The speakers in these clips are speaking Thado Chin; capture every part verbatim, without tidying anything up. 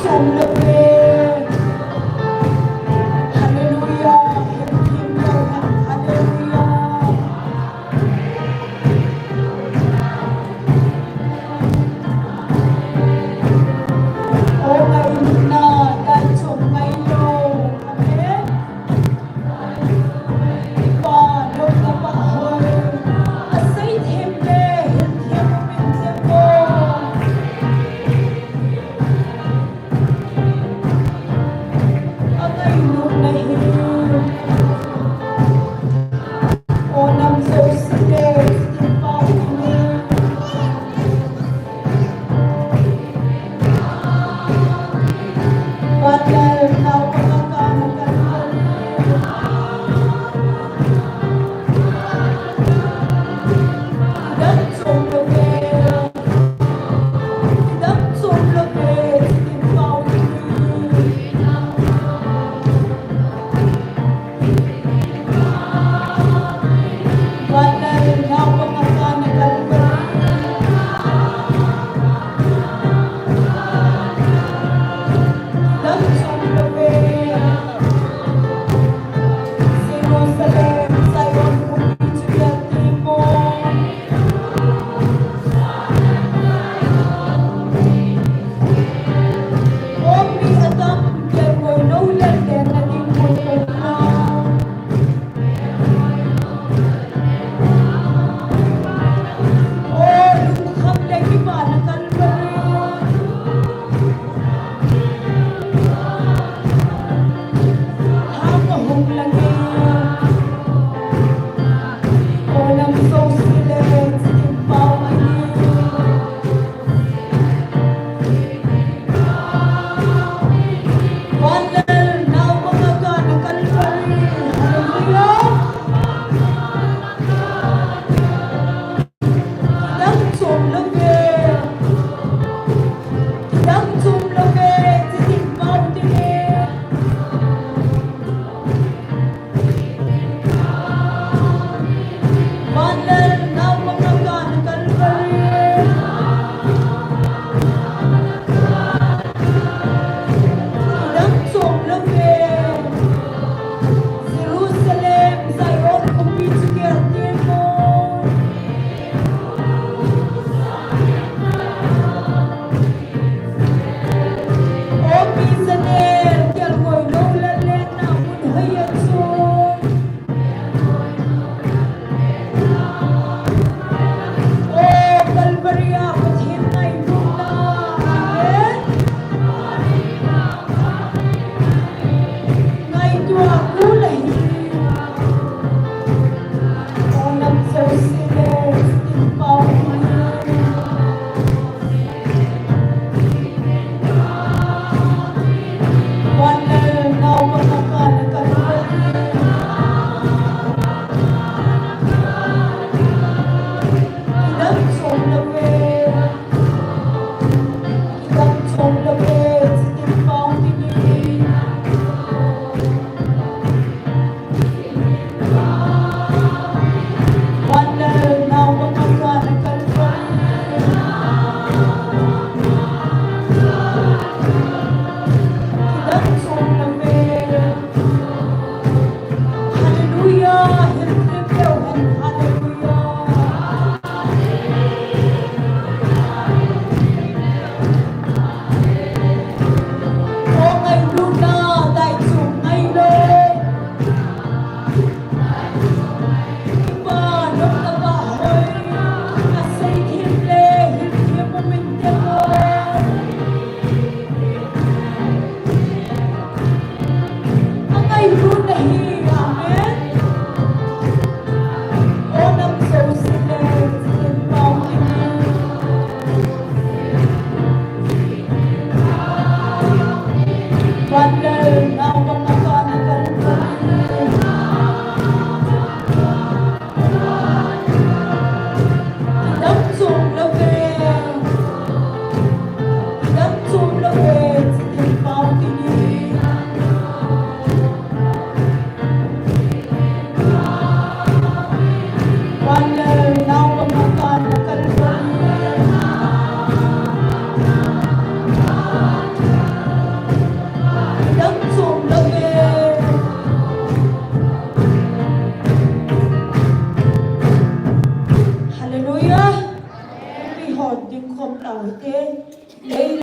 Chom lou ve. Hallelujah. Hallelujah. O ngailutna, dan chom ngai lou. Amen. Pa, lou na pa hoi. Asei them le, hin them, min them ko. Angailutna hi. O nam jouse le, pa hi.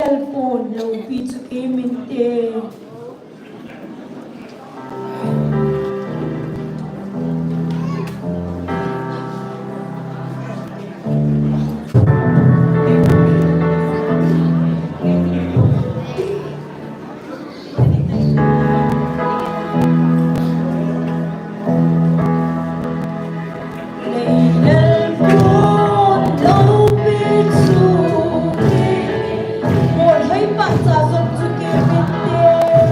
Leilel pon loupi chu kei min te. Leilel pon loupi chu kei. Pon hoi pa cha jong chu kei min te.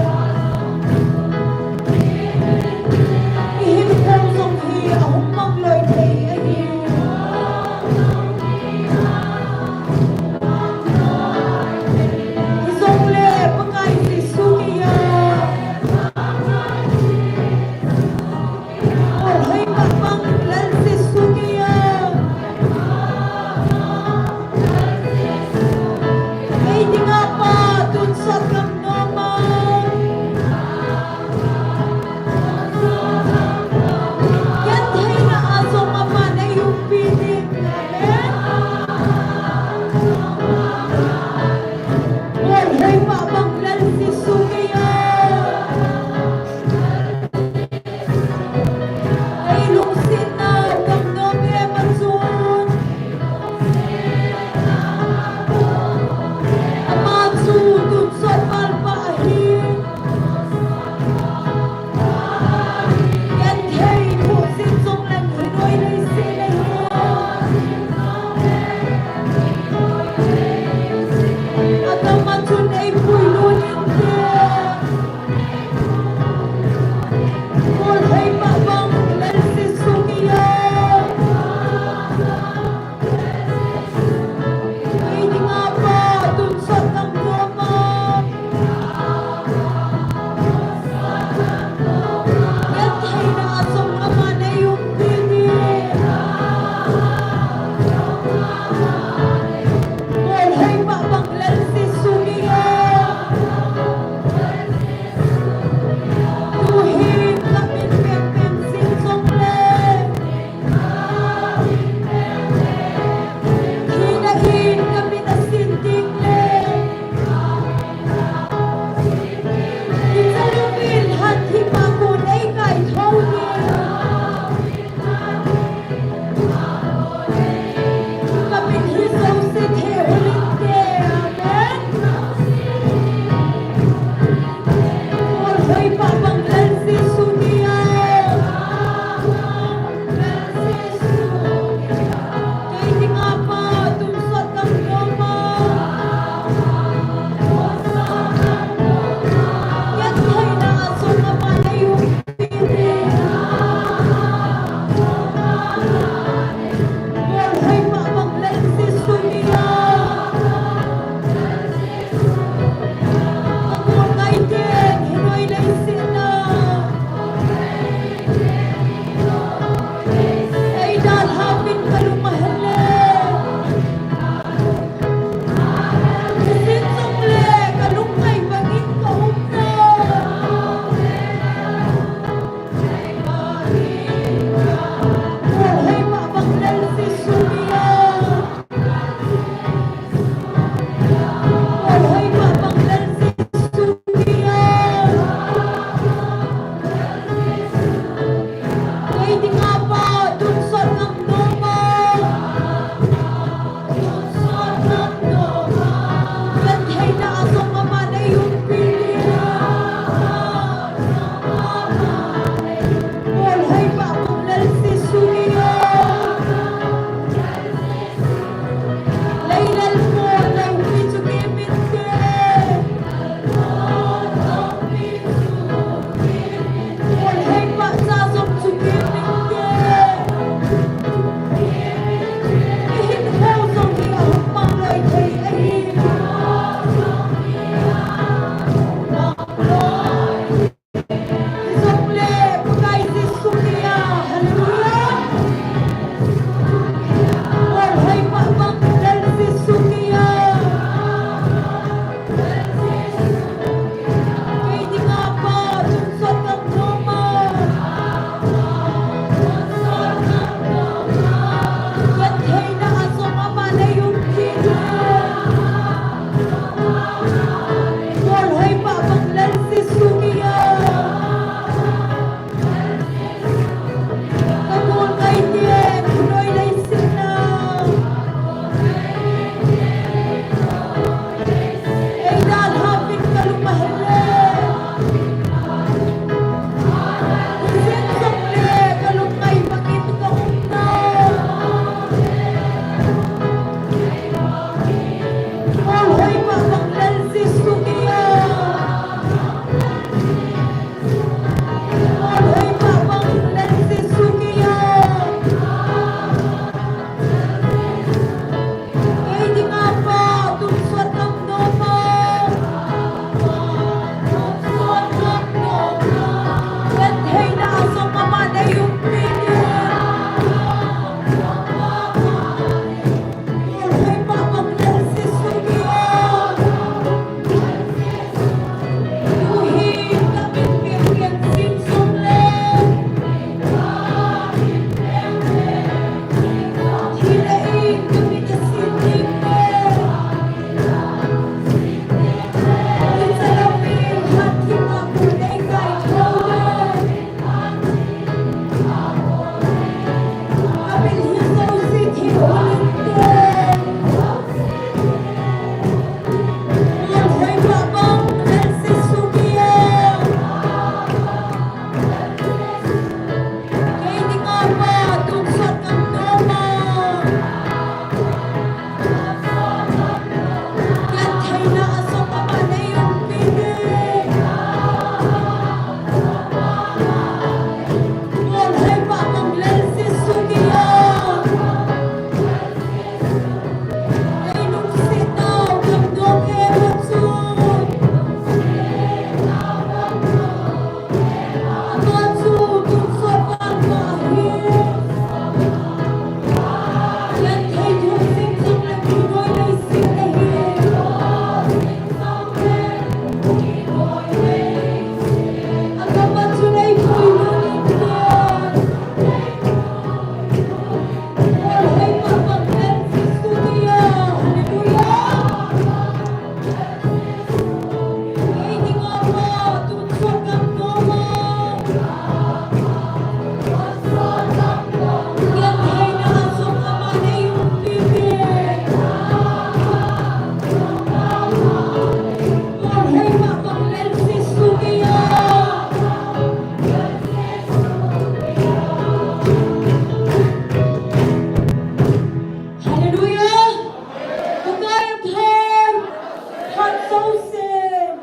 Joseph.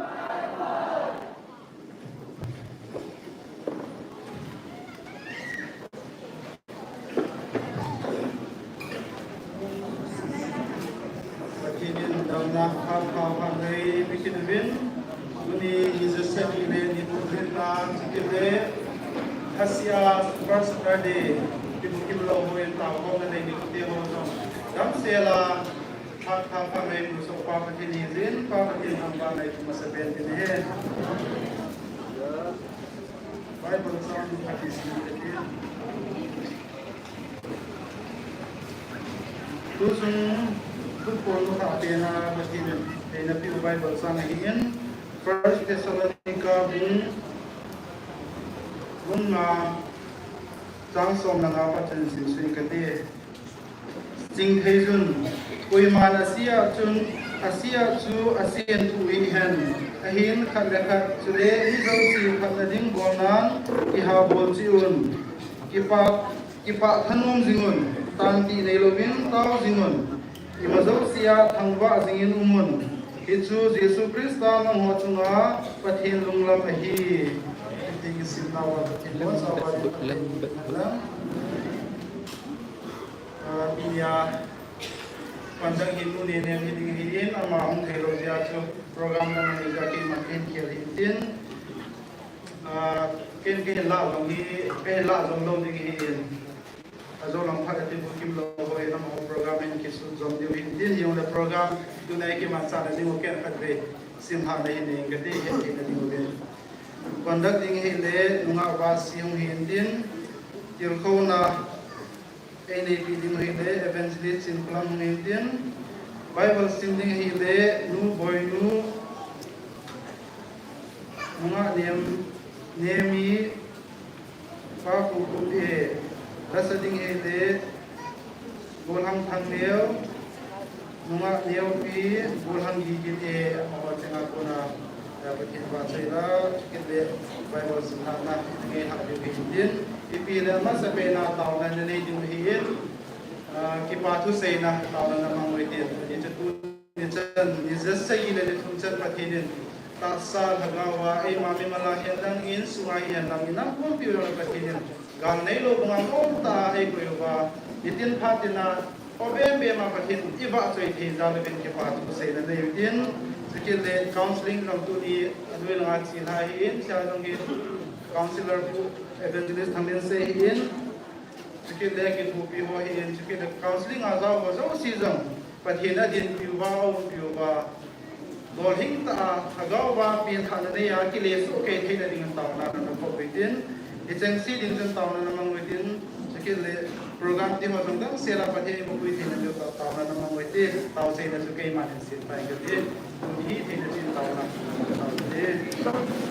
Pathen in damna phat pha pha nei pe kit uvin, tuni ni ja sagi le ni thum vet na chikit le, Asia Super Saturday, kibu kibu lou ho in tao ho na nei ni kute ho jong damsel a phat pha pha nei mu so Pa Pathen hi jin, Pa Pathen thangvah na i tu masa pen tin ahi. Bible chang Pathen sin Pathen. Tuchung, tuchung nu kha pena Pathen in eina peh u Bible chang ahin, First Thessalonica bung, bung nga, chang som le nga pa chun simsui kate. Chingthei chun, koiman asei a chun, asei a chu asen thu hi hen, ahin khat le khat, chule mi jouse phatna ding bolnan, kiha bol cheh un, kipa Kipah thanom jing un, tangtih neilouvin tao jing un, ima jouse a thangvah jingin um un. Hichu Jesu Christa nangho chunga Pathen lunglam ahi. Hiti kisimna uva Pathen lunglam, lunglam, lunglam. Ah, tunia, pandang hi nu Nenem hi ding ahin, ama hung theilou jeh chun program dang nei jeh a keiman kahin khel ahin tin. Ah, ken kahin lah jong hi, kahin lah jom lou ding ahin. Ajou lang phat a tin bu kim lou ho in amaho program in kisut jom diu ahin tin, hijongle program tuna i kimanchah na ding u ken khatvei simlhahna hi nei inge kati, hetthei na ding uvin. Conduct ding ahile nungah Vasi hung hin tin, tilkhouna ei neipeh ding u ahile Evangelist Chinkholam hung hin tin, Bible sim ding ahile Nu Boinu, nungah Nem, Nemi, Pa Kukup e, lasa ding ahile, Golhang Thangneo, nungah Neopi, Golhang Gigin e, amaho chenga kona, eh, Pathen vahchoi la, chukit le Bible simlhahna nangei lhah diu ahin tin, ipi le amasapen a taona nanei diu ahin, ah, kipa thuseina taona namang u hitin, hichu tu Nichan, ni ja sagi le ni thum chan Pathen in tahsa lhagao a eima mimal a hihen lang, insunga hihen lang, inam pumpi uva Pathen in gal neilou banga nomtah a eikoi uva, nitin phat tina, o bem bem a Pathen i vahchoi thei jal uvin kipa thuseina nei utin, chukit le counseling jong tuni anoi langa chelha ahin, chea jong hi counselor Pu Evangelist Thanglinsei ahin, chukit le kithopi ho ahin, chukit le counseling a jao ho jouse jong Pathen in adinpi uva, aumpi uva, lolhing tah a, lhagao a penthahna nei a, kilesoh kei theina dingin taona nana khop u hitin, hicheng se ding chun taona namang u hitin, chukit le program ti ho jong damsel a Pathen in eipui theina diu ta, taona namang u hitin, taoseina chu keiman hin sem tai kati, tuni hitheina chun taona namang u hitin.